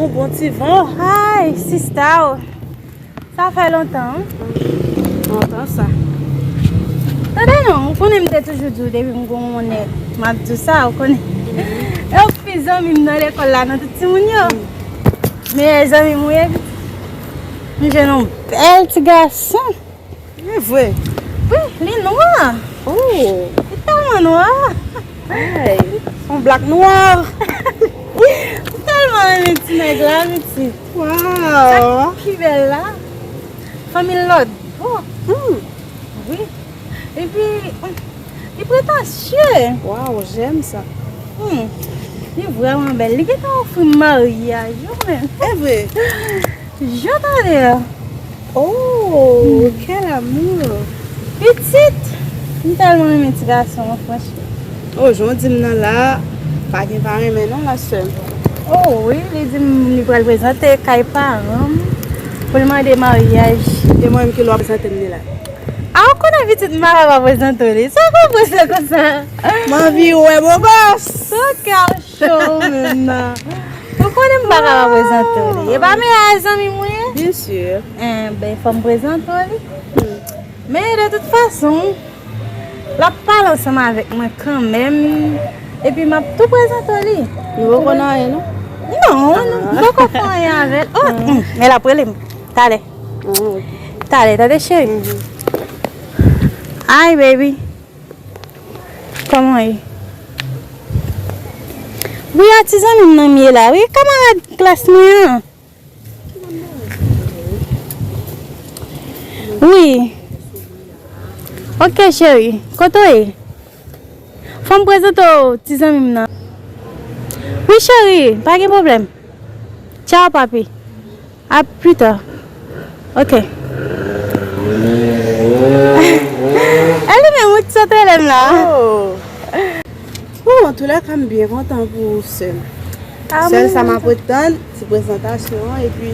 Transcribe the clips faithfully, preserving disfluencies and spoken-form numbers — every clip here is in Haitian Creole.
Yon bon ti van. Hi, sista. Sa fè lontan, wi. Lontan sa. Tande non, ou konnen m te toujou di w depi m gon nèg, m ap di w sa, ou konnen. E ou pi zanmi m nan lekòl la, nan tout timoun yo. Meyè zanmi m ou ye, pitit. M jwenn yon bèl ti gason. E vre? Wi, li nwa. Oh. Li tèlman nwa. Ay, yon blak nwa. M tèlman renmen ti nèg la, pitit. Wow. Sa ki bèl la. Fanmi lòd. Oh. Hmm. Wi. Epi, hmm, li pretansye. Wow, j'aime ça. Hmm. Li vrèman bèl. Li gentan ofri m maryaj, wi, men. E vre? Je tande. Oh, quel amour. Pitit, m tèlman renmen ti gason an, franchman. Oh, jan w di m nan la, pa gen pa renmen non, la sè m. Oh wi, li di m li pral prezante kay paran m pou l mande maryaj. E mwen menm ki lè w ap prezante m li la? A, ou konnen pitit m pa ka pa prezante w li. Sa w konprann sa konsa? M anvi wè bogòs. Sa w kè w cho ou menm nan. Ou konnen m pa ka pa prezante w li. E pa meyè zanmi m ou ye? Bien sûr. Enben, fò m prezante w li. Hmm. Men de tout fason, l ap pale ansanm avèk mwen kanmenm. Epi m ap tou prezante w li. Nou poko nan anyen, non? Non, nou poko fè anyen avè l. Oh, hmm, men l ap rele m. Talè. Ah, ok. Talè, tande cheri. Mhm. Hi, baby. Kòman w ye? Wi, a ti zanmi m nan m ye la. Wi, kamarad klas mwen an. Wi. Ok, cheri. Kote w ye? Fò m prezante w ti zanmi m nan. Wi, cheri, pa gen pwoblèm. Tchao, papi. A pita. Ok. E li menm, ou t sot rele m la. Oh. Bon, antoulèka, m byen kontan pou ou, sè m. Ah, sèl sa m ap ret tann, se prezantasyon an, epi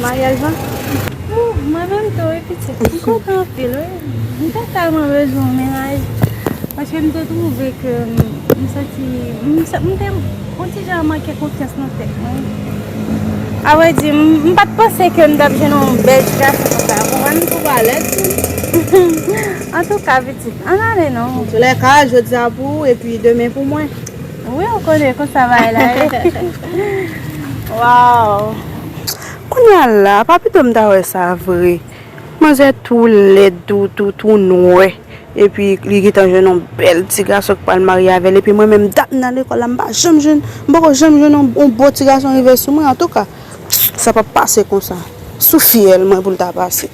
maryaj lan. Oh, mwen menm tou, wi, pitit. M kontan anpil, wi. M te tèlman bezwen yon mennaj. Paske m te twouve ke m, m santi, m sa-, m te yon ti jan manke konfyans nan tèt mwen. Avrèdi, m, m pa t panse ke m t ap jwenn yon bèl ti gason konsa. Ou konprann? M twouve w alèz tou. Antouka, pitit, ann ale non. Antoulèka, jodi a pou ou, epi demen pou mwen. Wi, ou konnen konsa bagay la ye. Waw. Kounye a la, pa pito m ta wè sa vre. Manzè tou lèd, tou, tou, tou nwè. Epi li gentan jwenn yon bèl ti gason ki pral marye avè l. Epi mwen menm, dat m nan lekòl la, m pa janm jwenn, m poko janm jwenn yon, yon bon ti gason rive sou mwen. Antouka, sa p ap pase konsa. Sou fyèl mwen pou l ta pase.